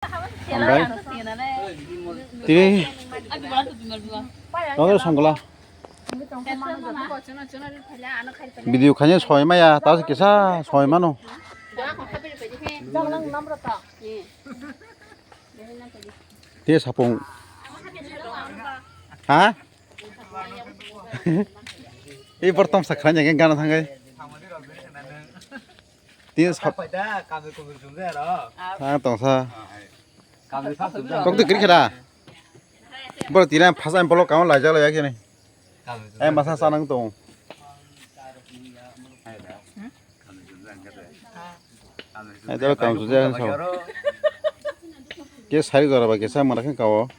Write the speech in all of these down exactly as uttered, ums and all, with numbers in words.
Hambai. Tini. Nono songla. Video khanya soi maya, ta kisa soi mano. Te sapung. Ha? Ei bortom sakra nyake gana thangai. Tin sap. Paida, kami kubur sumre aro. Thang tongsa. Kami sumre. Kok tu kiri kira. Bor tina phasa em polok kamo laja laja kini. Kami sumre. Em masa sanang tong. Ai, tabo kam sujak ang sao. Ke sari dora ba, ke sa mana khe kao.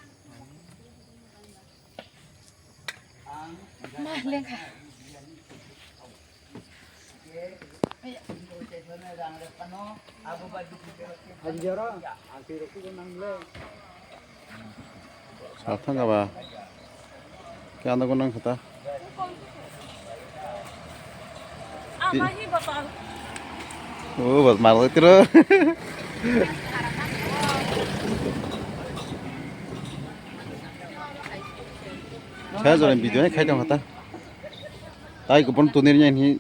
Sathang ba. Kaya nang nang kata. Oh, bas mar tiro. Saya jalan video ni khai tong kata. Tai kupon tunir ni,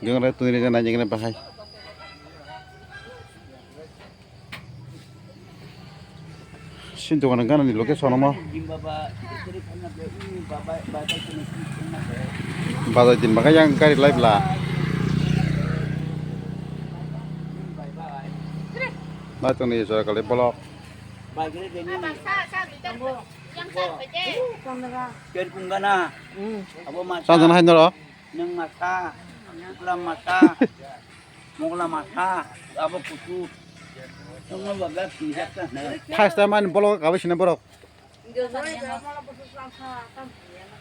geng rai tunir ni nai jeng bahai. Sini dokan gana ni location omo. Bazar din baga yang gari lai bla. Lai tong ni jora kali bolok. Sanjana hai noro. Nwng masa, bukla masa, mogla masa, abo kusu. Nwng bo bebak sinijak ta hwnwi. First time ani bolok kabai sini borok.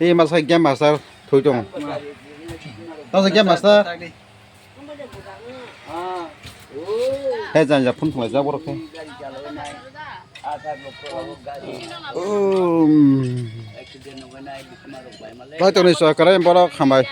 Ei masa game master thoi tong. Tasa game master. He janja phone thunglai jak borok khe. Um. Bai tongni chwla kwrwi borok hambai.